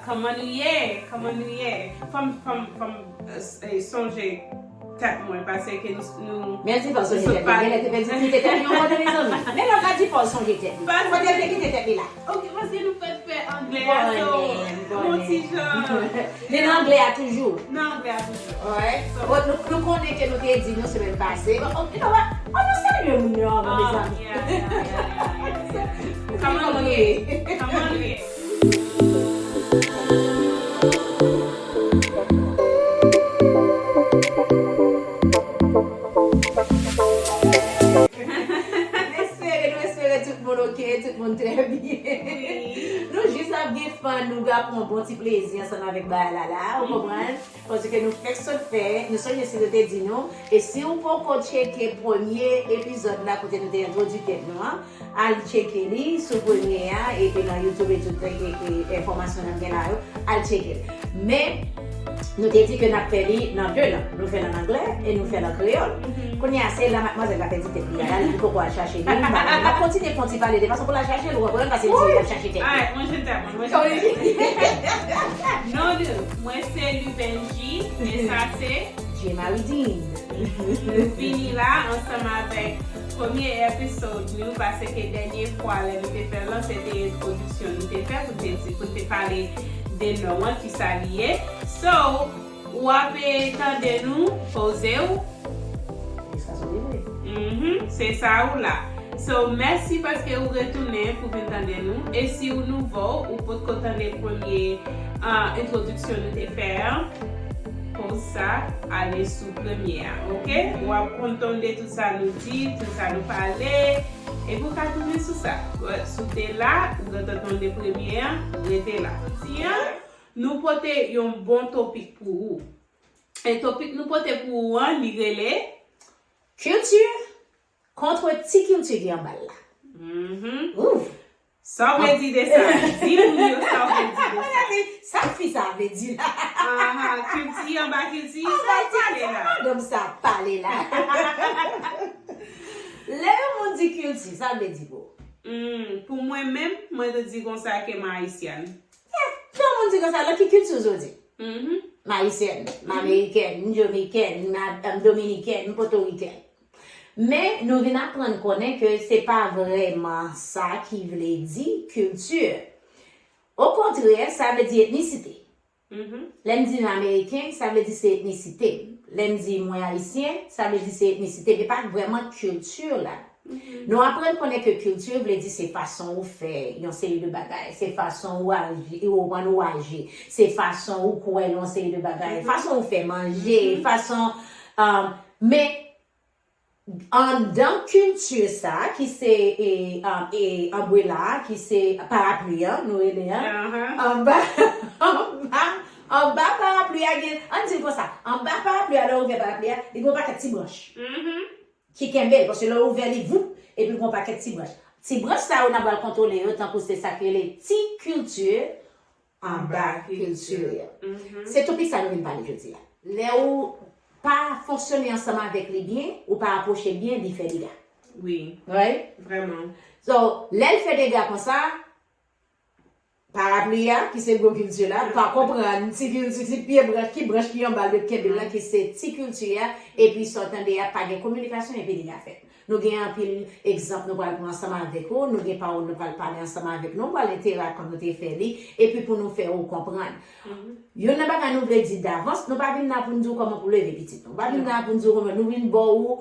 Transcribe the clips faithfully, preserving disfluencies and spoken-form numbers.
Kòman nou ye? Kòman nou ye? Fò m, fò m, fò m, eh, sonje tèt mwen, paske nou, nou, Mèsi fò sonje tèt li. Genlè te pèdi kite tèt li yon kote, mezanmi. Men lòt la di fò sonje tèt li. Kote l te kite tèt li la? Ok, paske nou fèk fè anglè a, so, yon ti jan. Li nan anglè a toujou. Nan anglè a toujou. Alright. Bon, nou, nou konnen ke nou te di nou semèn pase. Bon, ok, nou va, an nou salye moun yo anvan, mezanmi. Kòman nou ye? Kòman nou ye? Nou espere, nou espere tout moun ok, tout moun trè byen. Nou jis ap gen fun, nou ap pran yon bon ti plezi ansanm avèk bagay la la, ou konprann? Paske nou fèk sot fè, nou sonje si nou te di nou, e si w poko tcheke premye epizòd la kote nou te entwodui tèt nou an, al tcheke li sou premye a, e, e nan YouTube e tout e, e, enfòmasyon n ap gen la yo, al tcheke l. Men, nou te di ke n ap fè li nan de lang. Nou fè l an anglè e nou fè l an kreyòl. Kounye a, se la madmwazèl la pèdi tèt li a la, li poko al chache li, m pa konnen. M ap kontinye fè yon ti pale de fason pou l al chache l, ou konprann, paske m di l ap chache tèt li. Alright, mwen jete, mwen jete. Non, de, mwen se Lubenji, e sa se J Marie Dean. Nou vini la ansanm avèk premye episode nou, paske dènye fwa lè nou te fè l lan, se te entwodiksyon nou te fè pou te di, pou te pale de non an, ki sa li ye. So, w ap tande nou, poze w. Jiskaske w rive. Mhm, se sa ou la. So, mèsi paske ou retounen pou vin tande nou. E si ou nouvo, ou potko tande premye, ah, entwodiksyon nou te fè an, poz sa, ale sou premye a, ok? W ap konn tande tout sa nou di, tout sa nou pale, epi w ka tounen sou sa. Si w te la, ou gentan tande premye an, rete la. Jodi an, nou pote yon bon topik pou ou. E topik nou pote pou ou an, li rele Kilti kontre ti kilti ki anba l la. Mhm. Ouf! Sa w vle di de sa? Di moun yo sa w vle di de sa. Sa fi sa vle di la. Aha, kilti anba kilti, sa w pale la. Madanm sa pale la. Lè yon moun di kilti, sa l vle di pou ou? Hmm, pou mwen menm, mwen te di konsa ke m ayisyèn. Lè yon moun di konsa, nan ki kilti w soti? Mhm. M ayisyèn, m amerikèn, m jomeykèn, m a- m dominikèn, m potorikèn. Men, nou vin aprann konnen ke se pa vrèman sa ki vle di kilti. Okontrè, sa vle di etnisite. Mhm. Lè m di m ameriken, sa vle di se etnisite m. Lè m di mwen ayisyen, sa vle di se etnisite m. E pa vrèman kilti la. Nou aprann konnen ke kilti vle di se fason ou fè yon seri de bagay, se fason ou aji, ou konprann ou aji, se fason ou kwè nan yon seri de bagay, fason ou fè manje, fason, um, men anndan kilti sa ki se e, um, e, anbrela, ki se parapli an, nou rele an, Aha. anba, anba, anba parapli a gen, ann di l konsa, anba parapli a, lè ou ouvè parapli a, li gen yon pakèt ti branch Mhm. ki kenbe l, paske lè ou ouvè li, voup, epi l gen yon pakèt ti branch. Ti branch sa yo n ap pral kontwole yo, tankou se sa k rele ti kilti anba kilti. Mhm. Se topik sa nou vin pale jodi a. Lè ou pa fonksyone ansanm avèk li byen, ou pa apwoche l byen, li fè dega. Wi, Right? vrèman. So, lè l fè dega konsa, parapli a, ki se gwo kilti la, pa konprann ti kilti, ti pye branch, ki branch ki anba l yo kenbe l la, ki se ti kilti a, epi sa w tande a, pa gen kominikasyon, epi dega fèt. Nou gen anpil egzanp nou pral pran ansanm avèk ou, nou gen pawòl nou pral pale ansanm avèk nou, nou pral enterak kòm nou te fè li, epi pou nou fè ou konprann. Youn nan bagay nou vle di davans, nou pa vin la pou n di w kòman pou leve pitit nou. Nou pa vin la pou n di w kòman, nou vin ba w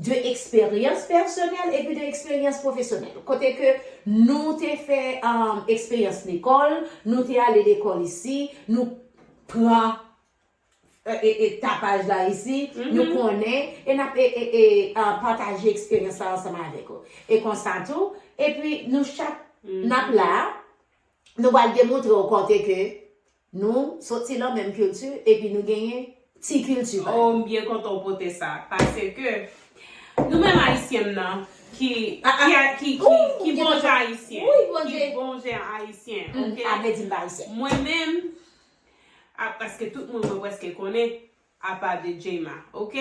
de eksperyans pèsonèl epi de eksperyans pwofesyonèl. Kote ke nou te fè um, eksperyans lekòl, nou te ale lekòl isi, nou pran e, e, e tapaj la isi, nou konnen, e n ap e, e, e, a, pataje eksperyans la ansanm avèk ou. E konsa tou, epi nou chak n ap la, nou pral demontre w kote ke nou soti nan menm kilti, epi nou genyen ti kilti pa nou. Oh, m byen kontan w pote sa, paske nou menm ayisyen nan, ki, Ah, ah. ki, a- ki, ki, Ouh, ki gen bon kontan. jan ayisyen, Wi, Bondye. Ki bon jan ayisyen, Mm, ok? A vle di m pa ayisyen. Mwen menm, a- paske tout moun mwen prèske konnen, apa de Jema, ok?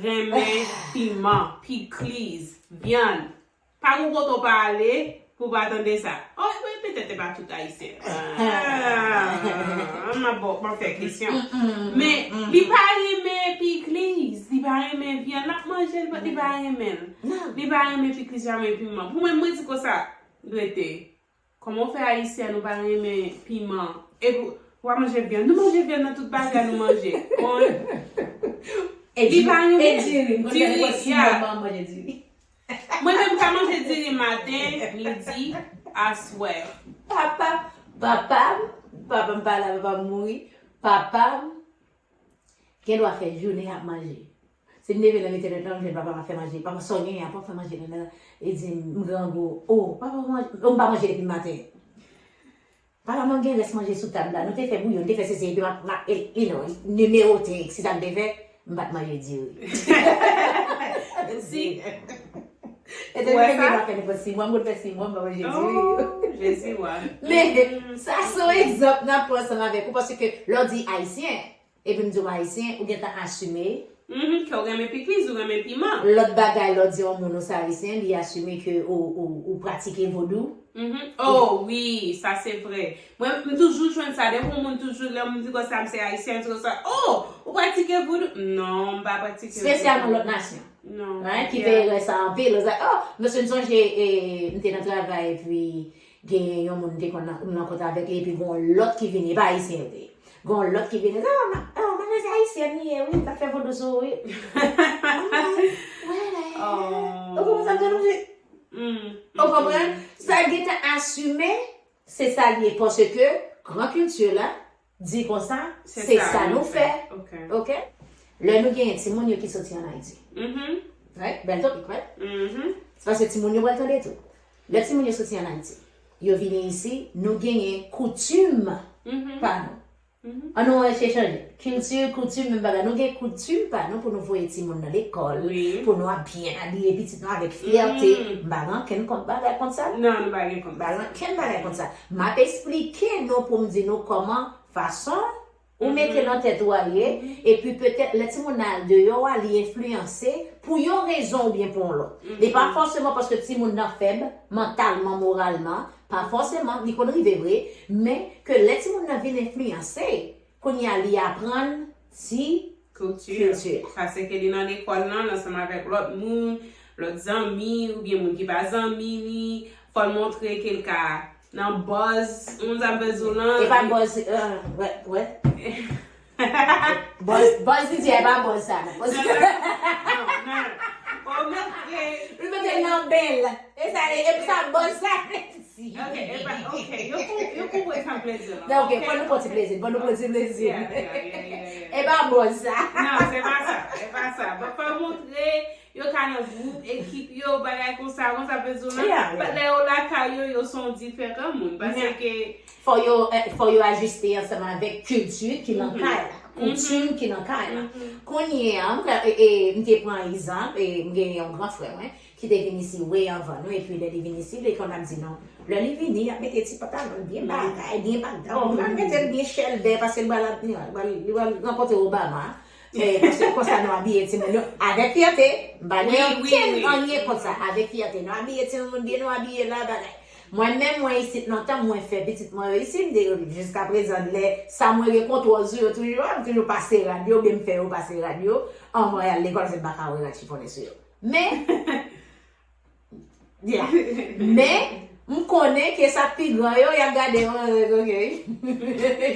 Renmen piman, pikliz, vyann. Pa gon kote w pa ale pou w pa tande sa. Oh, wi, petèt se pa tout ayisyen. Ah. Bon, mwen fè kesyon. Men, li pa renmen pikliz, li pa renmen vyann, l ap manje l, but li pa renmen l. Li pa renmen pikliz, li pa renmen piman. Pou mwen, mwen di konsa, rete. Kòman w fè ayisyen nou pa renmen piman? Epi, w pa manje vyann. Nou manje vyann nan tout bagay nou manje. Bon, li pa renmen diri, yeah. Mwen menm ka manje diri maten, midi, aswè. Papa, papa m, papa m pa la, papa m mouri. Papa m gen dwa fè jounen ap manje. Si m leve nan mete nan, m jwenn papa m ap fè manje. Papa, sa w genyen a, pap fè manje nan, nan. Li di m, m grangou. Oh, papa, m pa manje depi maten. Papa, mwen gen rès manje sou tab la. Nou te fè bouyon, nou te fè sesi, epi m ap, m ap, e, you know, nimewote, si sa m te fè, m pa t manje diri. Si. E te mwen gen dwa fè nenpòt sis mwa, m konn fè sis mwa, m pa manje diri. Oh, Jezi wa. Men, sa se yon egzanp n ap pran ansanm avèk ou, paske lè w di ayisyen, epi m di w ayisyen, ou gentan asime. Mhm, ke w renmen pikliz, ou renmen piman. Lòt bagay, lè w di yon moun ou se ayisyen, li asime ke ou, ou, ou pratike vodou. Mhm. Oh, wi, sa se vre. Mwen, m toujou jwenn sa. Depi yon moun toujou, lè m di konsa, m se ayisyen, m di konsa, oh, ou pratike vodou? Non, m pa pratike vodou. Espesyalman lòt nasyon. Non. Right? Ki fè erè sa anpil. Yo di, oh, mesye, m sonje, e, m te nan travay, epi gen yon moun m te konn nan, m rankontre avèk li, epi gen yon lòt ki vini, e pa ayisyen yo te ye. Gen yon lòt ki vini, oh, ma, oh, manmwazèl ayisyèn li ye, wi, l ap fè vodou sou ou, wi. Mwen, wè, la, ou konprann sa m di? Ou konprann? Sa l gentan asime, se sa l ye, paske gran kilti la di konsa, se sa nou fè. Ok? Lè nou genyen timoun yo ki soti ann Ayiti. Right? Bèl topik, right? Se paske timoun yo pral tande tou. Lè timoun yo soti ann Ayiti, yo vini isi, nou genyen koutim pa nou. An nou echanje. Kilti, koutim, menm bagay. Nou gen koutim pa nou pou nou voye timoun nan lekòl, pou nou ap byen abiye pitit nou avèk fyète. M pa gen ankenn kont bagay kont sa. Non, nou pa gen kont. M pa gen ankenn bagay kont sa. M ap esplike nou pou m di nou kòman, fason ou mete nan tèt ou a ye, epi petèt lè timoun nan al deyò a, li enfliyanse pou yon rezon oubyen pou yon lòt. Li pa fòseman paske timoun nan fèb, mantalman, moralman, pa fòseman, li konn rive vre, men ke lè timoun nan vin enfliyanse, kounye a li aprann ti kilti. Paske li nan lekòl lan, ansanm avèk lòt moun, lòt zanmi, oubyen moun ki pa zanmi li, fò l montre ke l ka nan buzz, moun sa bezwen lan. E pa buzz, euh, wè, wè. Buzz, buzz, li di, e pa buzz sa, non. Buzz. Non, non, non. Fò w montre. Li mete l nan bèl. E sa, e sa, buzz sa. Ok, e pa, ok. Yo kou-, yo koupre sa plezi lan. Non, ok, fò nou pran ti plezi, fò nou pran ti plezi. Yeah, yeah, yeah, yeah, yeah. E pa buzz sa. Non, se pa sa, se pa sa. Bon, fò w montre. Yo ka nan gwoup, ekip yo, bagay konsa, konsa bezwen lan. But lè yo lakay yo, yo se yon diferan moun. Paske fò yo, eh, fò yo ajiste ansanm avèk kilti ki nan kay la, koutim ki nan kay la. Kounye a, m, e, e, m te pran egzanp, e, m gen yon gran frè mwen ki te vin isi way anvan nou, epi lè li vin isi, li konn ap di nou, lè li vini, l ap mete ti pantalon l byen bagay, byen bagay, l pral mete l byen chèlbè, paske l pral, li pral, li pral rankontre Obama. Eh, paske konsa nou abiye timoun yo avèk fyète. M pa gen ankenn anyen kont sa. Avèk fyète. Nou abiye timoun byen, nou abiye la bagay. Mwen menm, mwen isit lontan, mwen fè pitit mwen yo isi, m te, jiskaprezan, lè sa mwen gen kontwòl sou yo toujou a, m toujou pase rad yo, oubyen m fè yo pase rad yo, anvan y al lekòl, se m pa ka wè rad chifonnen sou yo. Men, Yeah. Men, m konnen ke sa pi gran yo, y ap gade yo, ok.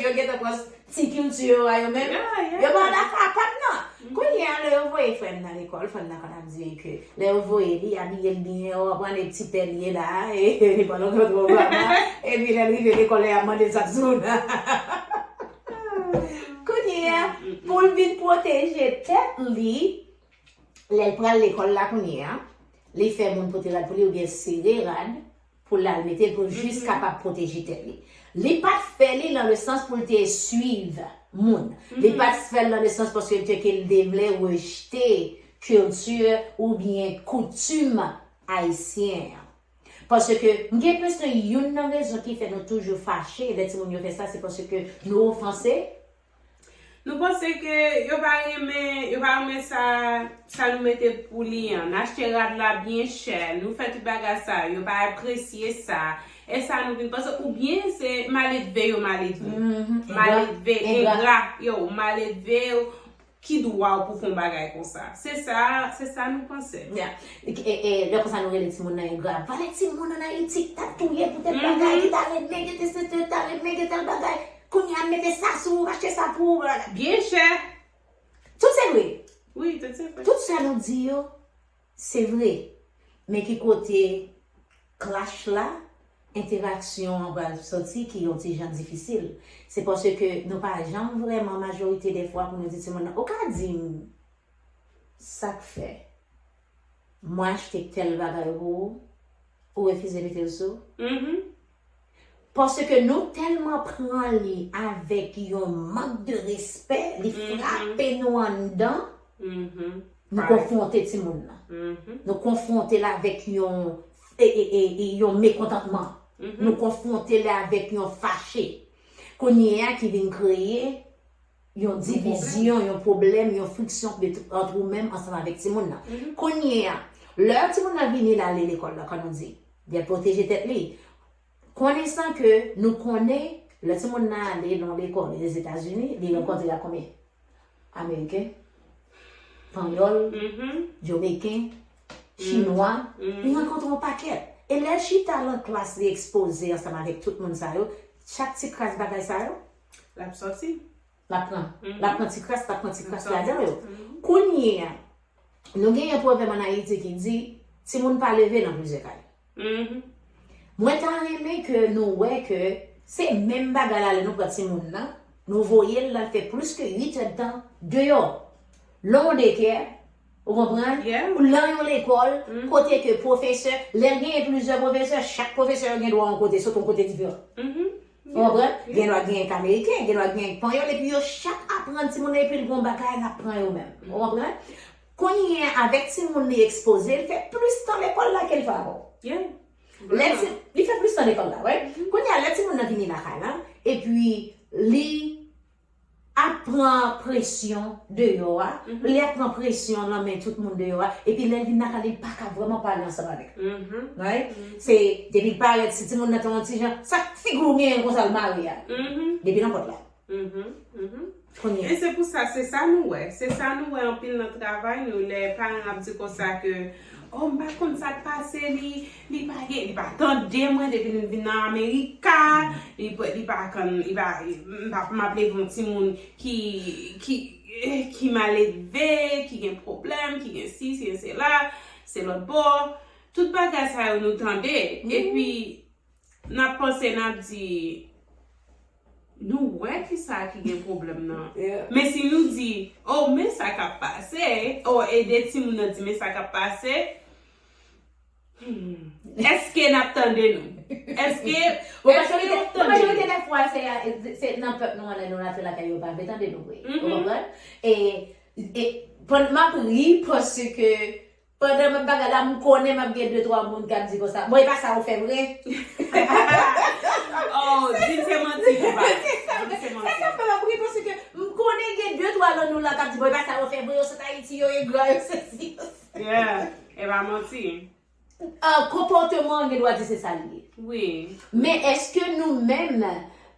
Yo gentan pran ti kilti yo a yo menm. Yeah, yeah. Yo pa ta kapab, non. Kounye a, lè yo voye frè m nan lekòl, frè m nan konn ap di ke lè yo voye li, abiye l byen, yo pran de ti pè li ye la, e li pa nan kontwòl papa, epi lè l rive lekòl, y ap mande l sa k sou l. Kounye a, pou l vin pwoteje tèt li, lè l pral lekòl la kounye a, li fè moun pote rad pou li oubyen sere rad pou l al mete l pou l jis kapab pwoteje tèt li. Li pa t fè li nan le sans pou l te swiv moun. Li pa t fè l nan le sans paske l te ke l te vle rejte kilti oubyen koutim ayisyen an. Paske m gen enpresyon youn nan rezon ki fè nou toujou fache lè timoun yo fè sa, se paske nou ofanse. Nou panse ke yo pa renmen, yo pa renmen sa, sa nou mete pou li an. N achte rad la byen chè, nou fè tout bagay sa, yo pa apresye sa. E sa nou vin panse, oubyen se maledve yo maledve. Maledve, engra, yo, maledve yo, ki dwa w pou fè yon bagay konsa? Se sa, se sa nou panse. Yeah. E, e, e, lè konsa nou rele timoun nan engra. Valè timoun ann Ayiti ki ta touye pou tèl bagay, ki ta renmen gen tèl, tèl, tèl, ta renmen gen tèl bagay. Kounye a mete sa sou ou, achte sa pou ou, blablabla. Byen chè. Tout se vre. Wi, tout se vre. Tout sa nou di yo, se vre. Men ki kote clash la, entèraksyon an pral soti ki yon ti jan difisil. Se paske nou pa janm vrèman, majorite de fwa, pou nou di timoun nan, ou ka di m sa k fè mwen achte tèl bagay pou ou, ou refize mete l sou? Paske nou tèlman pran li avèk yon mank de respè, li frape nou anndan, nou konfwonte timoun nan. Nou konfwonte l avèk yon, e, e, e, e, yon mekontantman. Nou konfwonte l avèk yon fache. Kounye a ki vin kreye yon divizyon, yon pwoblèm, yon friksyon ant ou menm ansanm avèk timoun nan. Kounye a, lè timoun nan vini l ale lekòl la, kòm nou di, li ap pwoteje tèt li. Konesan ke nou konnen, lè timoun nan ale nan lekòl Ozetazini, li rankontre ak konbyen? Ameriken, Panyòl, Jamaiken, Chinwa, li rankontre yon pakèt. E lè l chita nan klas, li ekspoze ansanm avèk tout moun sa yo, chak ti kras bagay sa yo, l ap sòti. L ap pran. L ap pran ti kras, l ap pran ti kras ladan yo. Kounye a, nou genyen pwovèb ann Ayiti ki di, timoun pa leve nan plizyè kay. Mwen ta renmen ke nou wè ke se menm bagay la lè nou pran timoun nan, nou voye l al fè plis ke uit èdtan deyò. Lè w dekè, ou konprann? Ou lan yon lekòl, kote ke pwofesè, lè l genyen plizyè pwofesè, chak pwofesè yo gen dwa yon kote, sot yon kote diferan. Ou konprann? Gen dwa gen k ameriken, gen dwa gen k panyòl, epi yo chak aprann timoun nan, epi l gon bagay l ap pran yo menm. Ou konprann? Kounye a, avèk timoun li ekspoze, l fè plis tan lekòl la ke l fè avè w. Lè ti, li fè plis tan lekòl la, wi. Kounye a, lè timoun nan vini lakay la, epi li ap pran presyon deyò a, li ap pran presyon nan men tout moun deyò a, epi lè l vin lakay li, li pa ka vrèman pale ansanm avèk yo. Right? Se, depi l parèt, si timoun nan te yon ti jan, sa k figi w genyen konsa l mare a. Depi nan pòt la. Kounye a. E se pou sa, se sa nou wè. Se sa nou wè anpil nan travay nou, lè paran ap di konsa ke, oh, m pa konn sa k pase li, li pa gen, li pa tande mwen depi nou vin nan Amerika, li pa, li pa konn, li pa, m pa, m ap leve yon timoun ki, ki, ki maledve, ki gen pwoblèm, ki gen si, ki gen sela, se lòt bò. Tout bagay sa yo nou tande. Epi, n ap panse, n ap di, nou wè kisa ki gen pwoblèm nan. Men si nou di, oh, men sa k ap pase, oh, ede timoun nan di, men sa k ap pase, hmm, èske n ap tande nou? Èske, èske y ap tande nou? Majorite de fwa, se, se nan pèp nou an, lè nou rate lakay yo, pa vle tande nou vre. Ou konprann? E, e, pandan m ap ri, paske pandan m ap bagay la, m konnen m ap gen de twa moun k ap di konsa, bon, e pa sa ou fè vre. Oh, di m se manti, papa. Di m se manti. Se sa k fè m ap ri, paske m konnen gen de twa nan nou la k ap di, bon, e pa sa yo fè vre, yo sot Ayiti, yo engra, yo sesi, yo sela. Yeah, e pa manti. Ah, konpòteman an gen dwa di se sa l ye. Wi. Men èske nou menm,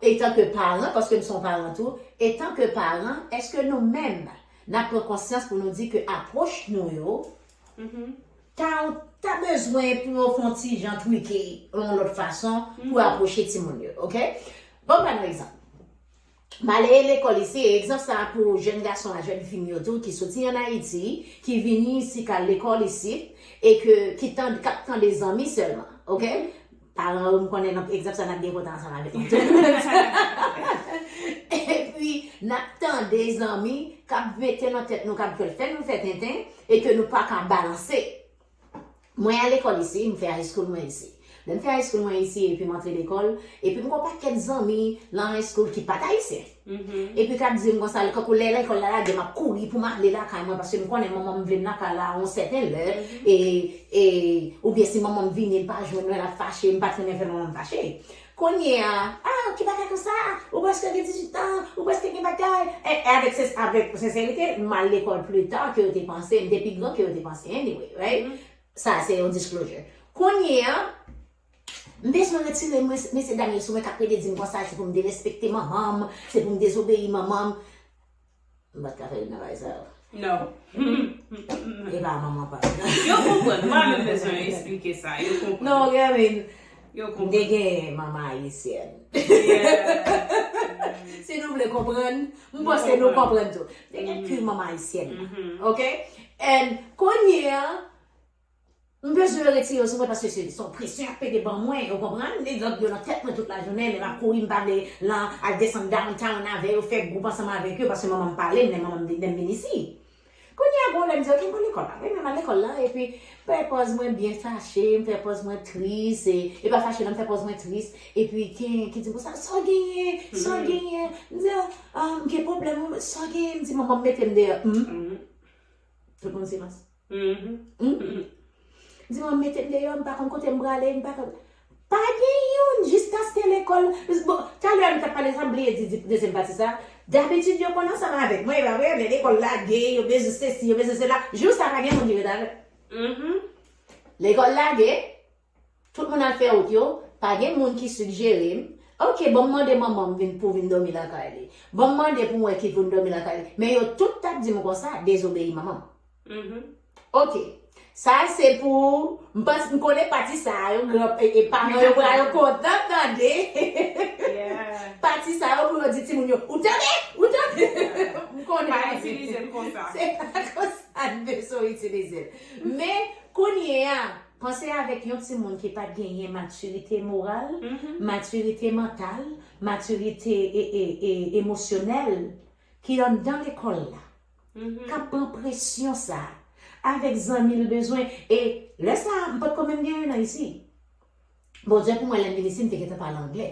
etanke paran, paske m se yon paran tou, etanke paran, èske nou menm, n ap pran konsyans pou nou di ke apwòch nou yo, ta, ta bezwen pou yo fè yon ti jan twike yon lòt fason pou apwoche timoun yo, oke? Ban m ba nou egzanp. M ale lekòl isi, e egzanp sa a pou jèn gason a, jèn fi m yo tou, ki soti ann Ayiti, ki vini isi, k al lekòl isi, e ke, ki tan, k ap tande zanmi sèlman, oke? Paran yo, m konnen nan egzanp sa, n ap byen kontan ansanm avèk nou tou. Epi, n ap tande zanmi k ap mete nan tèt nou, k ap fè, fè nou fè tenten, e ke nou pa ka balanse. Mwen al lekòl isi, m fè high school mwen isi. Lè m fè high school mwen isi, epi m antre lekòl, epi m gen yon pakèt zanmi nan high school ki pa t ayisyen. Epi k ap di m konsa, kankou lè lekòl la lage, m ap kouri pou m ale lakay mwen, paske m konnen manman m vle m lakay la yon sèten lè, e, e, oubyen si manman m vini, l pa jwenn mwen, l ap fache, m pa t renmen fè manman m fache. Kounye a, ah, ki bagay konsa? Ou prèske gen dizuit an, ou prèske gen bagay. E, e avèk sens-, avèk senserite, m al lekòl pli ta ke yo te panse, m te pi gran ke yo te panse, anyway, right? Sa, se yon disclosure. Kounye a, M bezwen retire mwen, mesye dam yo sou mwen k ap plede di m konsa, se pou m derespekte manman m, se pou m dezobeyi manman m. M pa t ka fè youn nan bagay sa yo. No. E pa manman pa m. Yo konprann. M pa menm bezwen eksplike sa. Yo konprann. Non, Germaine, Yo m te konprann. Gen manman ayisyèn. Yeah. Si nou vle konprann, m panse nou konprann tou. M te gen pil manman ayisyèn. Mhm. Ok? And kounye a, m bezwen retire yo sou mwen paske se se yon presyon y ap pede ban mwen, ou konprann? Li lòt yo nan tèt mwen tout lajounen, lè m ap kouri, m pa vle lan al desann downtown avè yo, fè gwoup ansanm avèk yo, paske manman m pale m, lè manman m lè m vin isi. Kounye a, gon lè m di, ok, m pral lekòl la. Wi, men m al lekòl la, epi m fè pòz mwen byen fache, m fè pòz mwen tris, e, e pa fache non, m fè pòz mwen tris, epi gen ki di m konsa, sa w genyen, sa w genyen? M di, ah, m gen pwoblèm, wi, sa w genyen? M di, manman m mete m deyò. Hmm? Mhm. Tout moun silans. Mhm. Hmm? M di, manman m mete m deyò, m pa konn kote m prale, m pa konn. Pa gen youn, jiskaske lekòl. Bon, talè a nou t ap pale sa, m bliye di, di dezyèm pati sa. Dabitid, yo konn ansanm avèk mwen, e pa vre, lè lekòl lage, yo bezwen sesi, yo bezwen sela. Jou sa, pa gen moun ki ret avè m. Mhm. Lekòl lage, tout moun al fè wout yo, pa gen moun ki sigjere m. Ok, ban m mande manman m vin pou vin dòmi lakay li. Ban m mande pou m wè ki pou n dòmi lakay li. Men yo tout t ap di m konsa, dezobeyi manman m. Mhm. Ok. Sa se pou, m panse, m konnen pati sa yo, gran, e, e paran yo pral kontan tande. Yeah. Pati sa yo pou yo di timoun yo, ou tande? Ou tande? M konnen. Pa itilize l konsa. Se pa konsa n bezwen itilize l. Men, kounye a, panse avèk yon timoun ki pa t genyen matirite moral, Mhm. matirite mantal, matirite e, e, e, emosyonèl, ki anndan lekòl la, Mhm. k ap pran presyon sa a, avèk zanmi l bezwen, e lè sa a, m pa t ko menm gen youn nan isi. Bondye pou mwen, lè m vin isi, m te gentan pale anglè.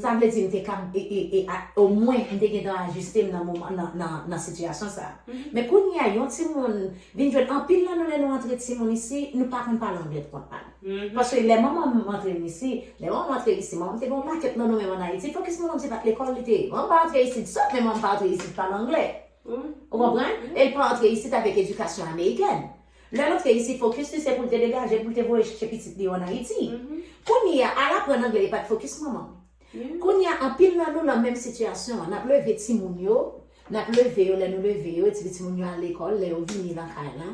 Sa vle di m te kab, e, e, e, a, omwen, m te gentan ajiste m nan moman, nan, nan, nan sitiyasyon sa a. Men kounye a, yon timoun vin jwenn anpil nan nou, lè nou antre timoun isi, nou pa konn pale anglè pou kont pa nou. Paske lè manman m antre m isi, lè manman m antre isi, manman m te gen yon pakèt nan nou menm ann Ayiti, fokis manman m se pa t lekòl li te ye. Manman m pa antre isi t sòt, men manman m pa antre isi t pale anglè. Ou konprann? E l pa antre isi t avèk edikasyon amerikèn. Lè l antre isi, fokis li se pou l te degaje l, pou l te voye chèche pitit li yo ann Ayiti. Kounye a, al aprann anglè, e pa t fokis manman m. Kounye a, anpil nan nou nan menm sitiyasyon an. N ap leve timoun yo, n ap leve yo, lè nou leve yo, epi timoun yo al lekòl, lè yo vini lakay la,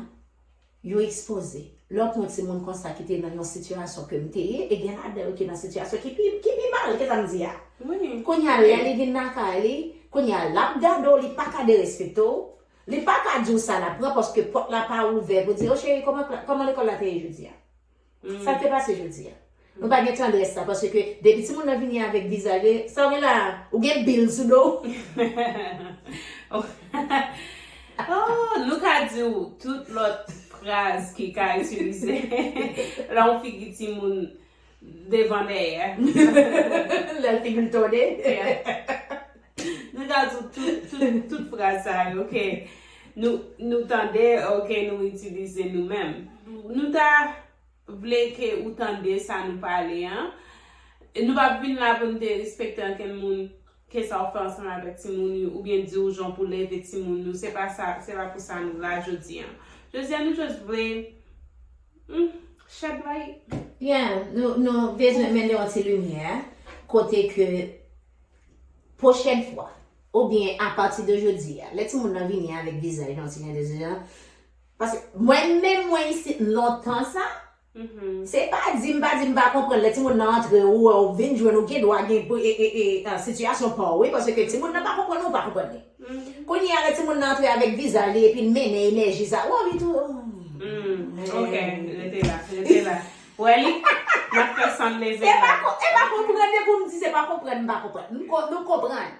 yo ekspoze. Lè w pran yon timoun konsa ki te nan yon sitiyasyon ke m te ye, e gen ladan yo ki nan sitiyasyon ki pi, ki pi mal ke sa m di a. Wi. Kounye a, lè li vin lakay li, kounye a, l ap gade w, li pa ka derespekte w, li pa ka di w sa l ap pran, paske pòt la pa ouvè pou di, o cheri, kòman, kòman lekòl la te ye jodi a? Sa k te pase jodi a? Nou pa gen tandrès sa, paske depi timoun nan vini avèk vizaj, sa w gen la, ou gen bil sou do w. Oh, nou ka di w tout lòt fraz ki ka itilize lè yon figi timoun devan dèyè. Lè l figi l tòde. Yeah. Nou ka di w tout, tout, tout fraz sa yo, ok. Nou, nou tande, ok, nou itilize nou menm. Nou ta vle ke ou tande sa nou pale an. E nou p ap vin la pou n derespekte ankenn moun, ke sa w fè ansanm avèk timoun yo, oubyen di w jan pou leve timoun yo. Se pa sa, se pa pou sa nou la jodi an. Jodi an, nou just vle, hmm, shed light. Yeah, nou, nou bezwen mennen yon ti limyè, kote ke pwochèn fwa, oubyen apati de jodi a, lè timoun nan vini avèk vizaj nan ti jan de jan, paske mwen menm, mwen isi lontan sa, se pa di m pa di m pa konprann, lè timoun nan antre, ou wè, ou vin jwenn, ou gen dwa gen e, e, e, e, sitiyasyon pa w, wi, paske timoun nan pa konprann ou, ou pa konprann li. Kounye a, lè timoun nan antre avèk vizaj li, epi l mennen enèji sa, ou anvi tou. Hmm, ok, rete la, rete la. Wè li, n ap fè san leve E pa la. kon-, e pa konprann, depi w di se pa konprann, m pa konprann. M ko-, nou konprann.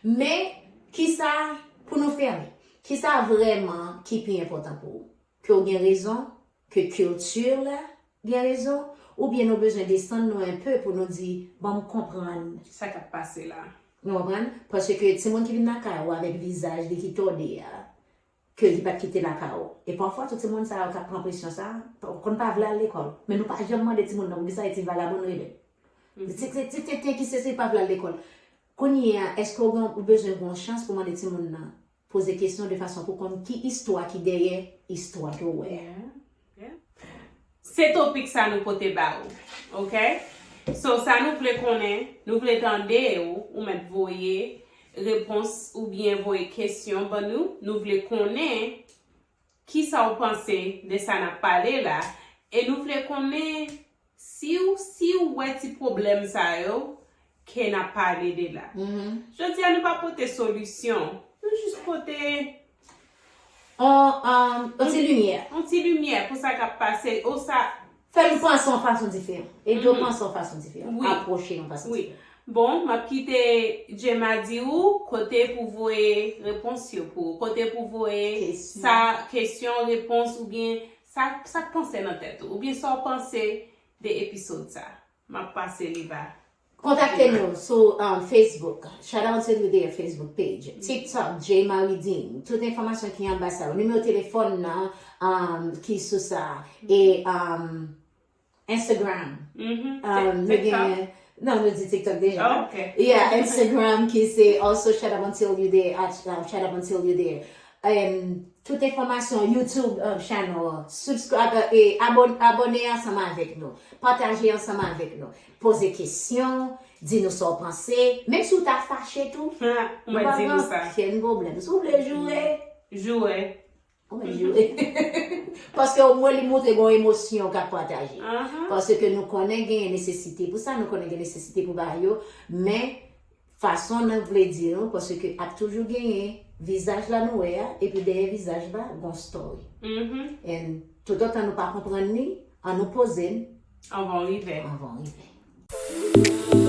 Men, kisa pou nou fè? Kisa vrèman ki pi enpòtan pou ou? Ke w gen rezon? Ke kilti la gen rezon? Oubyen nou bezwen desann nou enpe pou nou di, ban m konprann. Sa k ap pase la? Nou konprann? Paske timoun ki vin lakay ou avèk vizaj li ki tòde a, ke li pa t kite lakay ou. E pafwa, tout timoun sa yo k ap pran presyon sa, konn pa vle al lekòl. Men nou pa janm mande timoun nan, poukisa e ti vagabon rele? Ti, ti, ti tenten ki sesi pa vle al lekòl. Kounye a, èske ou gen, ou bezwen gen yon chans pou mande timoun nan poze kesyon de fason pou konn ki istwa ki dèyè istwa ke w wè a? Yeah, yeah. Se topik sa nou pote ba ou, ok? So, sa nou vle konnen, nou vle tande ou, ou mèt voye repons oubyen voye kesyon ban nou. Nou vle konnen kisa w panse de sa n ap pale la, e nou vle konnen si w, si w wè ti pwoblèm sa yo ke n ap pale de la. Jodi a, nou pa pote solisyon, nou jis pote On, um, on ti limyè. Yon ti limyè pou sa k ap pase, ou sa. Fè nou panse yon fason diferan. Ede w panse yon fason diferan. Wi. Apwoche yon fason Wi. Diferan. Bon, m ap kite Gemma di ou kote pou voye repons yo pou ou. Kote pou voye Kesyon. Sa, kesyon, repons oubyen sa, sa k panse nan tèt ou. Oubyen sa w panse de episode sa. M ap pase li ba. Kontakte nou sou um, Facebook. Shout out to you there Facebook page. TikTok, J Marie Dean. Tout enfòmasyon ki anba sa yo. Nimewo telefòn nan um, ki sou sa. E um, Instagram. Mhm. Um, nou TikTok. Gen, non, nou di TikTok deja. Oh, ok. Yeah, Instagram ki se also Shout Up Until You There, at um, Shout Up Until You There. Um, tout enfòmasyon, YouTube um, channel, subscribe, e abon, abone ansanm avèk nou. Pataje ansanm avèk nou. Poze kesyon, di nou sa w panse. Menm si w ta fache tou, Ou nou mèt pa di pran nou sa. Kenn pwoblèm. Si w vle joure, Joure. ou mèt joure. Paske omwen li montre gen yon emosyon k ap pataje. Aha. Paske nou konnen genyen nesesite pou sa, nou konnen gen nesesite pou bagay yo, men fason nou vle di nou, paske ap toujou genyen vizaj la nou wè a, epi dèyè vizaj la, gon story. Mhm. And toutotan nou pa konprann li, an nou poze n Anvan w rive. Anvan w rive.